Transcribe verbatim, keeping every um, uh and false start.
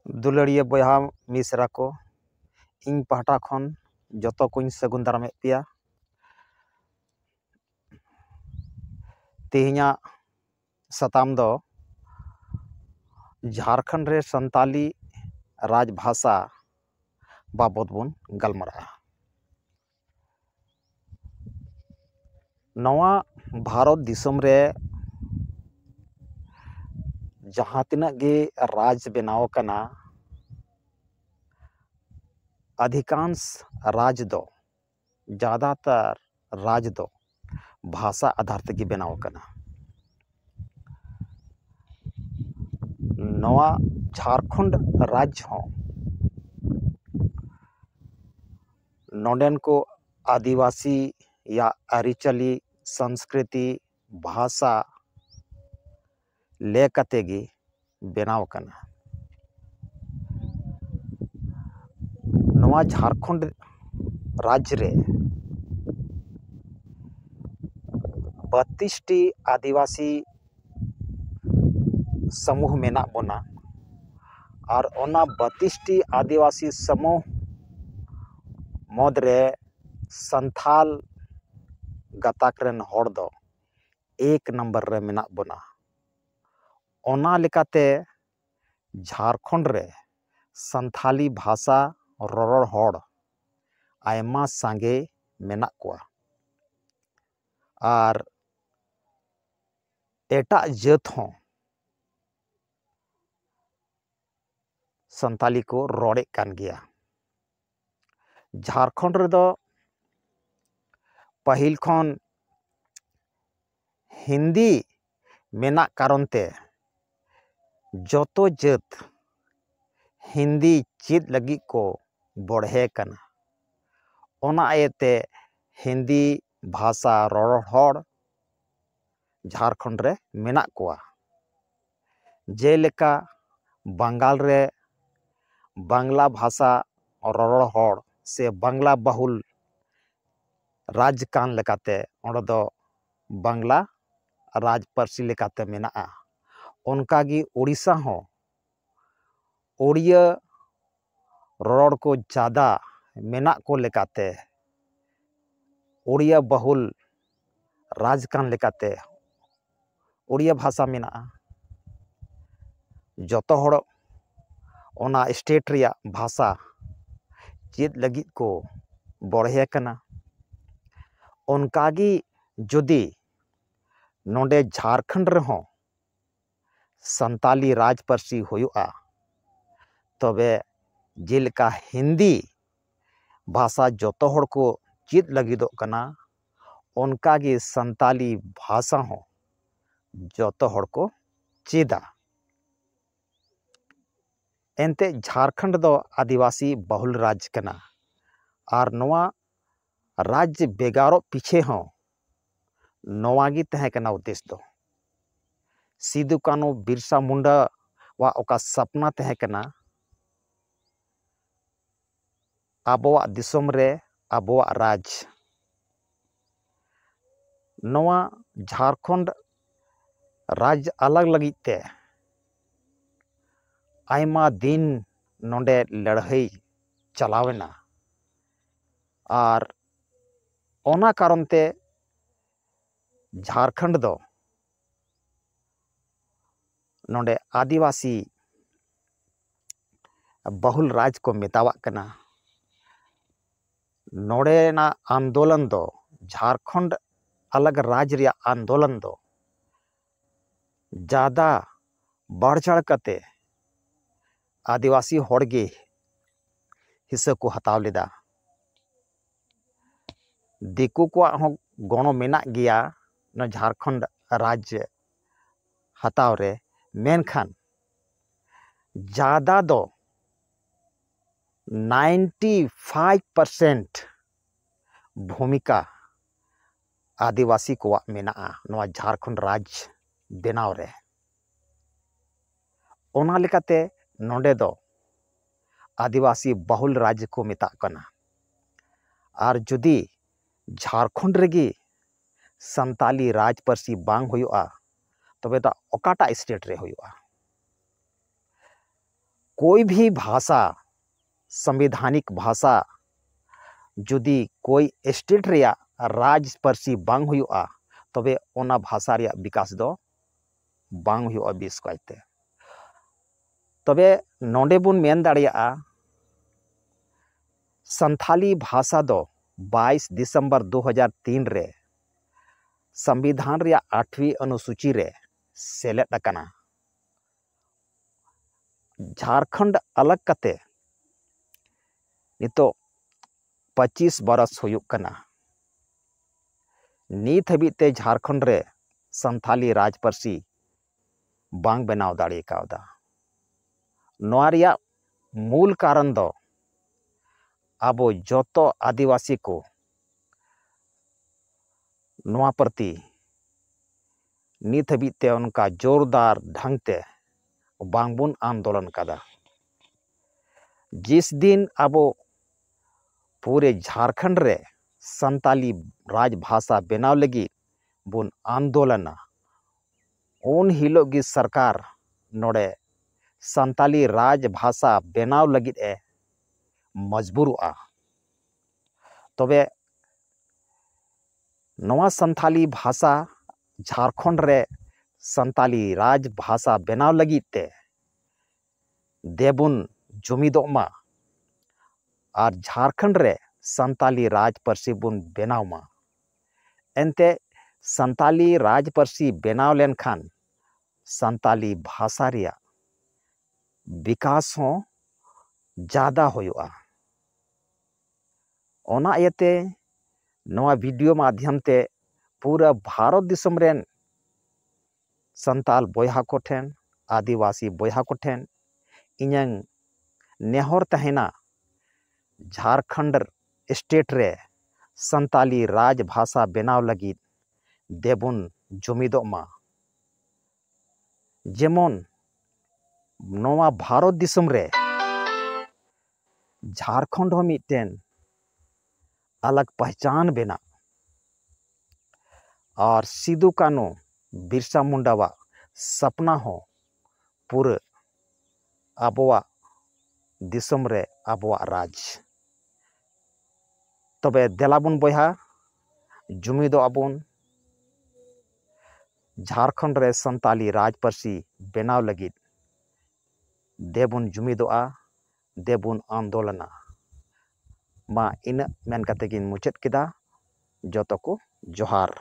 ᱫᱩᱞᱟᱹᱲᱤᱭᱟᱹ ᱵᱚᱭᱦᱟ ᱢᱤᱥᱨᱟ ᱠᱚ, ᱤᱧ ᱯᱟᱦᱴᱟ ᱠᱷᱚᱱ ᱡᱚᱛᱚ ᱠᱚᱧ ᱥᱟᱹᱜᱩᱱ ᱫᱟᱨᱟᱢᱮᱫ ᱯᱮᱭᱟ᱾ ᱛᱮᱦᱮᱧᱟᱜ ᱥᱟᱛᱟᱢ ᱫᱚ ᱡᱷᱟᱲᱠᱷᱚᱸᱰ ᱨᱮ ᱥᱟᱱᱛᱟᱞᱤ ᱨᱟᱡᱽ ᱵᱷᱟᱥᱟ ᱵᱟᱵᱚᱛ ᱵᱚᱱ ᱜᱟᱞᱢᱟᱨᱟᱜᱼᱟ᱾ ᱱᱚᱣᱟ ᱵᱷᱟᱨᱚᱛ ᱫᱤᱥᱚᱢ ᱨᱮ ᱡᱟᱦᱟᱸ ᱛᱤᱱᱟᱹᱜ ᱜᱮ ᱨᱟᱡᱽ ᱵᱮᱱᱟᱣ ᱟᱠᱟᱱᱟ, ᱚᱫᱷᱤᱠᱟᱝᱥ ᱨᱟᱡᱽ ᱫᱚ, ᱡᱟᱫᱟᱛᱟᱨ ᱨᱟᱡᱽ ᱫᱚ ᱵᱷᱟᱥᱟ ᱟᱫᱷᱟᱨ ᱛᱮᱜᱮ ᱵᱮᱱᱟᱣ ᱟᱠᱟᱱᱟ᱾ ᱱᱚᱣᱟ ᱡᱷᱟᱲᱠᱷᱚᱸᱰ ᱨᱟᱡᱽ ᱦᱚᱸ ᱱᱚᱰᱮᱱ ᱠᱚ ᱟᱹᱫᱤᱵᱟᱹᱥᱤᱭᱟᱜ ᱟᱹᱨᱤᱪᱟᱹᱞᱤ, ᱥᱚᱝᱥᱠᱨᱤᱛᱤ, ᱵᱷᱟᱥᱟ ᱞᱮᱠᱟᱛᱮ ᱜᱮ ᱵᱮᱱᱟᱣ ᱟᱠᱟᱱᱟ᱾ ᱱᱚᱣᱟ ᱡᱷᱟᱲᱠᱷᱚᱸᱰ ᱨᱟᱡᱽ ᱨᱮ ᱵᱟᱛᱤᱥ ᱴᱤ ᱟᱹᱫᱤᱵᱟᱹᱥᱤ ᱥᱟᱢᱩᱦ ᱢᱮᱱᱟᱜ ᱵᱚᱱᱟ, ᱟᱨ ᱚᱱᱟ ᱵᱟᱛᱤᱥ ᱴᱤ ᱟᱹᱫᱤᱵᱟᱹᱥᱤ ᱥᱟᱢᱩᱦ ᱢᱩᱫᱽᱨᱮ ᱥᱟᱱᱛᱷᱟᱞ ᱜᱟᱛᱟᱠ ᱨᱮᱱ ᱦᱚᱲ ᱫᱚ ᱮᱠ ᱱᱟᱢᱵᱟᱨ ᱨᱮ ᱢᱮᱱᱟᱜ ᱵᱚᱱᱟ᱾ ᱚᱱᱟ ᱞᱮᱠᱟᱛᱮ ᱡᱷᱟᱲᱠᱷᱚᱸᱰ ᱨᱮ ᱥᱟᱱᱛᱷᱟᱞᱤ ᱵᱷᱟᱥᱟ ᱨᱚᱨᱚᱲ ᱦᱚᱲ ᱟᱭᱢᱟ ᱥᱟᱸᱜᱮ ᱢᱮᱱᱟᱜ ᱠᱚᱣᱟ, ᱟᱨ ᱮᱴᱟᱜ ᱡᱟᱹᱛ ᱦᱚᱸ ᱥᱟᱱᱛᱟᱞᱤ ᱠᱚ ᱨᱚᱲᱮᱫ ᱠᱟᱱ ᱜᱮᱭᱟ᱾ ᱡᱷᱟᱲᱠᱷᱚᱸᱰ ᱨᱮᱫᱚ ᱯᱟᱹᱦᱤᱞ ᱠᱷᱚᱱ ᱦᱤᱱᱫᱤ ᱢᱮᱱᱟᱜ ᱠᱟᱨᱚᱱ ᱛᱮ ᱡᱚᱛᱚ ᱡᱟᱹᱛ ᱦᱤᱱᱫᱤ ᱪᱮᱫ ᱞᱟᱹᱜᱤᱫ ᱠᱚ ᱵᱚᱲᱦᱮ ᱠᱟᱱᱟ᱾ ᱚᱱᱟ ᱤᱭᱟᱹᱛᱮ ᱦᱤᱱᱫᱤ ᱵᱷᱟᱥᱟ ᱨᱚᱨᱚᱲ ᱦᱚᱲ ᱡᱷᱟᱲᱠᱷᱚᱸᱰ ᱨᱮ ᱢᱮᱱᱟᱜ ᱠᱚᱣᱟ᱾ ᱡᱮᱞᱮᱠᱟ ᱵᱟᱝᱜᱟᱞ ᱨᱮ ᱵᱟᱝᱞᱟ ᱵᱷᱟᱥᱟ ᱨᱚᱨᱚᱲ ᱦᱚᱲ ᱥᱮ ᱵᱟᱝᱞᱟ ᱵᱟᱦᱩᱞ ᱨᱟᱡᱽ ᱠᱟᱱ ᱞᱮᱠᱟᱛᱮ ᱚᱸᱰᱮ ᱫᱚ ᱵᱟᱝᱞᱟ ᱨᱟᱡᱽ ᱯᱟᱹᱨᱥᱤ ᱞᱮᱠᱟᱛᱮ ᱢᱮᱱᱟᱜᱼᱟ᱾ ᱚᱱᱠᱟᱜᱮ ᱳᱰᱤᱥᱟ ᱦᱚᱸ ᱳᱲᱤᱭᱟᱹ ᱨᱚᱨᱚᱲ ᱠᱚ ᱡᱟᱫᱟ ᱢᱮᱱᱟᱜ ᱠᱚ ᱞᱮᱠᱟᱛᱮ, ᱳᱲᱤᱭᱟ ᱵᱟᱦᱩᱞ ᱨᱟᱡᱽ ᱠᱟᱱ ᱞᱮᱠᱟᱛᱮ, ᱳᱲᱤᱭᱟ ᱵᱷᱟᱥᱟ ᱢᱮᱱᱟᱜᱼᱟ᱾ ᱡᱚᱛᱚ ᱦᱚᱲ ᱚᱱᱟ ᱥᱴᱮᱴ ᱨᱮᱭᱟᱜ ᱵᱷᱟᱥᱟ ᱪᱮᱫ ᱞᱟᱹᱜᱤᱫ ᱠᱚ ᱵᱚᱲᱦᱮ ᱠᱟᱱᱟ᱾ ᱚᱱᱠᱟᱜᱮ ᱡᱩᱫᱤ ᱱᱚᱰᱮ ᱡᱷᱟᱲᱠᱷᱚᱸᱰ ᱨᱮᱦᱚᱸ ᱥᱟᱱᱛᱟᱞᱤ ᱨᱟᱡᱽ ᱯᱟᱹᱨᱥᱤ ᱦᱩᱭᱩᱜᱼᱟ, ᱛᱚᱵᱮ ᱡᱮᱞᱮᱠᱟ ᱦᱤᱱᱫᱤ ᱵᱷᱟᱥᱟ ᱡᱚᱛᱚ ᱦᱚᱲ ᱠᱚ ᱪᱮᱫ ᱞᱟᱹᱜᱤᱫᱚᱜ ᱠᱟᱱᱟ, ᱚᱱᱠᱟᱜᱮ ᱥᱟᱱᱛᱟᱞᱤ ᱵᱷᱟᱥᱟ ᱦᱚᱸ ᱡᱚᱛᱚ ᱦᱚᱲ ᱠᱚ ᱪᱮᱫᱟ᱾ ᱮᱱᱛᱮ ᱡᱷᱟᱲᱠᱷᱚᱸᱰ ᱫᱚ ᱟᱹᱫᱤᱵᱟᱹᱥᱤ ᱵᱟᱦᱩᱞ ᱨᱟᱡᱽ ᱠᱟᱱᱟ, ᱟᱨ ᱱᱚᱣᱟ ᱨᱟᱡᱽ ᱵᱷᱮᱜᱟᱨᱚᱜ ᱯᱤᱪᱷᱮ ᱦᱚᱸ ᱱᱚᱣᱟ ᱜᱮ ᱛᱟᱦᱮᱸ ᱠᱟᱱᱟ ᱩᱫᱽᱫᱮᱥ ᱫᱚ᱾ ᱥᱤᱫᱩ ᱠᱟᱹᱱᱦᱩ ᱵᱤᱨᱥᱟ ᱢᱩᱱᱰᱟ ᱣᱟᱜ ᱚᱠᱟ ᱥᱟᱯᱱᱟ ᱛᱟᱦᱮᱸ ᱠᱟᱱᱟ, ᱟᱵᱚᱣᱟᱜ ᱫᱤᱥᱚᱢ ᱨᱮ ᱟᱵᱚᱣᱟᱜ ᱨᱟᱡᱽ, ᱱᱚᱣᱟ ᱡᱷᱟᱲᱠᱷᱚᱸᱰ ᱨᱟᱡᱽ ᱟᱞᱟᱜᱽ ᱞᱟᱹᱜᱤᱫ ᱛᱮ ᱟᱭᱢᱟ ᱫᱤᱱ ᱱᱚᱰᱮ ᱞᱟᱹᱲᱦᱟᱹᱭ ᱪᱟᱞᱟᱣᱮᱱᱟ᱾ ᱟᱨ ᱚᱱᱟ ᱠᱟᱨᱚᱱ ᱛᱮ ᱡᱷᱟᱲᱠᱷᱚᱸᱰ ᱫᱚ ᱱᱚᱰᱮ ᱟᱹᱫᱤᱵᱟᱹᱥᱤ ᱵᱟᱦᱩᱞ ᱨᱟᱡᱽ ᱠᱚ ᱢᱮᱛᱟᱣᱟᱜ ᱠᱟᱱᱟ᱾ ᱱᱚᱰᱮᱱᱟᱜ ᱟᱱᱫᱳᱞᱚᱱ ᱫᱚ, ᱡᱷᱟᱲᱠᱷᱚᱸᱰ ᱟᱞᱟᱜᱽ ᱨᱟᱡᱽ ᱨᱮᱭᱟᱜ ᱟᱱᱫᱳᱞᱚᱱ ᱫᱚ ᱡᱟᱫᱟ ᱵᱟᱲᱪᱟᱲ ᱠᱟᱛᱮ ᱟᱹᱫᱤᱵᱟᱹᱥᱤ ᱦᱚᱲ ᱜᱮ ᱦᱤᱥᱟᱹ ᱠᱚ ᱦᱟᱛᱟᱣ ᱞᱮᱫᱟ᱾ ᱫᱤᱠᱩ ᱠᱚᱣᱟᱜ ᱦᱚᱸ ᱜᱚᱲᱚ ᱢᱮᱱᱟᱜ ᱜᱮᱭᱟ ᱱᱚᱣᱟ ᱡᱷᱟᱲᱠᱷᱚᱸᱰ ᱨᱟᱡᱽ ᱦᱟᱛᱟᱣ ᱨᱮ, ᱢᱮᱱᱠᱷᱟᱱ ᱡᱟᱫᱟ ᱫᱚ ninety five percent ᱵᱷᱩᱢᱤᱠᱟ ᱟᱹᱫᱤᱵᱟᱹᱥᱤ ᱠᱚᱣᱟᱜ ᱢᱮᱱᱟᱜᱼᱟ ᱱᱚᱣᱟ ᱡᱷᱟᱲᱠᱷᱚᱸᱰ ᱨᱟᱡᱽ ᱵᱮᱱᱟᱣ ᱨᱮ᱾ ᱚᱱᱟ ᱞᱮᱠᱟᱛᱮ ᱱᱚᱰᱮ ᱫᱚ ᱟᱹᱫᱤᱵᱟᱹᱥᱤ ᱵᱟᱦᱩᱞ ᱨᱟᱡᱽ ᱠᱚ ᱢᱮᱛᱟᱜ ᱠᱟᱱᱟ᱾ ᱟᱨ ᱡᱩᱫᱤ ᱡᱷᱟᱲᱠᱷᱚᱸᱰ ᱨᱮᱜᱮ ᱥᱟᱱᱛᱟᱞᱤ ᱨᱟᱡᱽ ᱯᱟᱹᱨᱥᱤ ᱵᱟᱝ ᱦᱩᱭᱩᱜᱼᱟ, ᱛᱚᱵᱮ ᱫᱚ ᱚᱠᱟᱴᱟᱜ ᱥᱴᱮᱴ ᱨᱮ ᱦᱩᱭᱩᱜᱼᱟ? कोई भी भाषा, संवैधानिक भाषा, ᱡᱩᱫᱤ ᱠᱳᱭ ᱥᱴᱮᱴ ᱨᱮᱭᱟᱜ ᱨᱟᱡᱽ ᱯᱟᱹᱨᱥᱤ ᱵᱟᱝ ᱦᱩᱭᱩᱜᱼᱟ, ᱛᱚᱵᱮ ᱚᱱᱟ ᱵᱷᱟᱥᱟ ᱨᱮᱭᱟᱜ ᱵᱤᱠᱟᱥ ᱫᱚ ᱵᱟᱝ ᱦᱩᱭᱩᱜᱼᱟ ᱵᱮᱥ ᱠᱟᱭᱛᱮ᱾ ᱛᱚᱵᱮ ᱱᱚᱰᱮ ᱵᱚᱱ ᱢᱮᱱ ᱫᱟᱲᱮᱭᱟᱜᱼᱟ, ᱥᱟᱱᱛᱷᱟᱞᱤ ᱵᱷᱟᱥᱟ ᱫᱚ ᱵᱟᱭᱤᱥ ᱰᱤᱥᱮᱢᱵᱚᱨ ᱫᱩ ᱦᱟᱡᱟᱨ ᱛᱤᱱ ᱨᱮ ᱥᱚᱝᱵᱤᱫᱷᱟᱱ ᱨᱮᱭᱟᱜ ᱟᱴᱷᱣᱤ ᱚᱱᱩᱥᱩᱪᱤ ᱨᱮ ᱥᱮᱞᱮᱫ ᱟᱠᱟᱱᱟ᱾ ᱡᱷᱟᱲᱠᱷᱚᱸᱰ ᱟᱞᱟᱜᱽ ᱠᱟᱛᱮ ᱱᱤᱛᱚᱜ ᱯᱚᱸᱪᱤᱥ ᱵᱟᱨᱚᱥ ᱦᱩᱭᱩᱜ ᱠᱟᱱᱟ᱾ ᱱᱤᱛ ᱦᱟᱹᱵᱤᱡ ᱛᱮ ᱡᱷᱟᱲᱠᱷᱚᱸᱰ ᱨᱮ ᱥᱟᱱᱛᱷᱟᱞᱤ ᱨᱟᱡᱽ ᱯᱟᱹᱨᱥᱤ ᱵᱟᱝ ᱵᱮᱱᱟᱣ ᱫᱟᱲᱮ ᱠᱟᱣᱫᱟ᱾ ᱱᱚᱣᱟ ᱨᱮᱭᱟᱜ ᱢᱩᱞ ᱠᱟᱨᱚᱱ ᱫᱚ ᱟᱵᱚ ᱡᱚᱛᱚ ᱟᱹᱫᱤᱵᱟᱹᱥᱤ ᱠᱚ ᱱᱚᱣᱟ ᱯᱨᱚᱛᱤ ᱱᱤᱛ ᱦᱟᱹᱵᱤᱡ ᱛᱮ ᱚᱱᱠᱟ ᱡᱳᱨᱫᱟᱨ ᱰᱷᱟᱝ ᱛᱮ ᱵᱟᱝᱵᱚᱱ ᱟᱱᱫᱳᱞᱚᱱ ᱠᱟᱫᱟ᱾ ᱡᱤᱥ ᱫᱤᱱ ᱟᱵᱚ ᱯᱩᱨᱮ ᱡᱷᱟᱲᱠᱷᱚᱸᱰ ᱨᱮ ᱥᱟᱱᱛᱟᱞᱤ ᱨᱟᱡᱽ ᱵᱷᱟᱥᱟ ᱵᱮᱱᱟᱣ ᱞᱟᱹᱜᱤᱫ ᱵᱚᱱ ᱟᱱᱫᱳᱞᱚᱱᱟ, ᱩᱱ ᱦᱤᱞᱳᱜ ᱜᱮ ᱥᱚᱨᱠᱟᱨ ᱱᱚᱰᱮ ᱥᱟᱱᱛᱟᱞᱤ ᱨᱟᱡᱽ ᱵᱷᱟᱥᱟ ᱵᱮᱱᱟᱣ ᱞᱟᱹᱜᱤᱫ ᱮ ᱢᱚᱡᱽᱵᱩᱨᱚᱜᱼᱟ᱾ ᱛᱚᱵᱮ ᱱᱚᱣᱟ ᱥᱟᱱᱛᱟᱞᱤ ᱵᱷᱟᱥᱟ ᱡᱷᱟᱲᱠᱷᱚᱸᱰ ᱨᱮ ᱥᱟᱱᱛᱟᱞᱤ ᱨᱟᱡᱽ ᱵᱷᱟᱥᱟ ᱵᱮᱱᱟᱣ ᱞᱟᱹᱜᱤᱫ ᱛᱮ ᱫᱮᱵᱚᱱ ᱡᱩᱢᱤᱫᱚᱜ ᱢᱟ ᱟᱨ ᱡᱷᱟᱲᱠᱷᱚᱸᱰ ᱨᱮ ᱥᱟᱱᱛᱟᱞᱤ ᱨᱟᱡᱽ ᱯᱟᱹᱨᱥᱤ ᱵᱚᱱ ᱵᱮᱱᱟᱣ ᱢᱟ᱾ ᱮᱱᱛᱮ ᱥᱟᱱᱛᱟᱞᱤ ᱨᱟᱡᱽ ᱯᱟᱹᱨᱥᱤ ᱵᱮᱱᱟᱣ ᱞᱮᱱᱠᱷᱟᱱ ᱥᱟᱱᱛᱟᱞᱤ ᱵᱷᱟᱥᱟ ᱨᱮᱭᱟᱜ ᱵᱤᱠᱟᱥ ᱦᱚᱸ ᱡᱟᱫᱟ ᱦᱩᱭᱩᱜᱼᱟ᱾ ᱚᱱᱟ ᱤᱭᱟᱹᱛᱮ ᱱᱚᱣᱟ ᱵᱷᱤᱰᱤᱭᱳ ᱢᱟᱫᱽᱫᱷᱚᱢ ᱛᱮ ᱯᱩᱨᱟᱹ ᱵᱷᱟᱨᱚᱛ ᱫᱤᱥᱚᱢ ᱨᱮᱱ ᱥᱟᱱᱛᱟᱞ ᱵᱚᱭᱦᱟ ᱠᱚᱴᱷᱮᱱ, ᱟᱹᱫᱤᱵᱟᱹᱥᱤ ᱵᱚᱭᱦᱟ ᱠᱚᱴᱷᱮᱱ ᱤᱧᱟᱹᱝ ᱱᱮᱦᱚᱨ ᱛᱟᱦᱮᱱᱟ, ᱡᱷᱟᱲᱠᱷᱚᱸᱰ ᱥᱴᱮᱴ ᱨᱮ ᱥᱟᱱᱛᱟᱞᱤ ᱨᱟᱡᱽ ᱵᱷᱟᱥᱟ ᱵᱮᱱᱟᱣ ᱞᱟᱹᱜᱤᱫ ᱫᱮᱵᱚᱱ ᱡᱩᱢᱤᱫᱚᱜ ᱢᱟ᱾ ᱡᱮᱢᱚᱱ ᱱᱚᱣᱟ ᱵᱷᱟᱨᱚᱛ ᱫᱤᱥᱚᱢ ᱨᱮ ᱡᱷᱟᱲᱠᱷᱚᱸᱰ ᱦᱚᱸ ᱢᱤᱫᱴᱮᱱ ᱟᱞᱟᱜᱽ ᱯᱟᱦᱪᱟᱱ ᱵᱮᱱᱟᱜ, ᱟᱨ ᱥᱤᱫᱩ ᱠᱟᱹᱱᱦᱩ ᱵᱤᱨᱥᱟ ᱢᱩᱱᱰᱟᱣᱟᱜ ᱥᱟᱯᱱᱟ ᱦᱚᱸ ᱯᱩᱨᱟᱹ ᱟᱵᱚᱣᱟᱜ ᱫᱤᱥᱚᱢ ᱨᱮ ᱟᱵᱚᱣᱟᱜ ᱨᱟᱡᱽ᱾ ᱛᱚᱵᱮ ᱫᱮᱞᱟ ᱵᱚᱱ ᱵᱚᱭᱦᱟ, ᱡᱩᱢᱤᱫᱚᱜ ᱟᱵᱚᱱ᱾ ᱡᱷᱟᱲᱠᱷᱚᱸᱰ ᱨᱮ ᱥᱟᱱᱛᱟᱞᱤ ᱨᱟᱡᱽ ᱯᱟᱹᱨᱥᱤ ᱵᱮᱱᱟᱣ ᱞᱟᱹᱜᱤᱫ ᱫᱮᱵᱚᱱ ᱡᱩᱢᱤᱫᱚᱜᱼᱟ, ᱫᱮᱵᱚᱱ ᱟᱱᱫᱳᱞᱚᱱᱟ᱾ ᱢᱟ ᱤᱱᱟᱹᱜ ᱢᱮᱱ ᱠᱟᱛᱮ ᱜᱤᱧ ᱢᱩᱪᱟᱹᱫ ᱠᱮᱫᱟ᱾ ᱡᱚᱛᱚ ᱠᱚ ᱡᱚᱦᱟᱨ᱾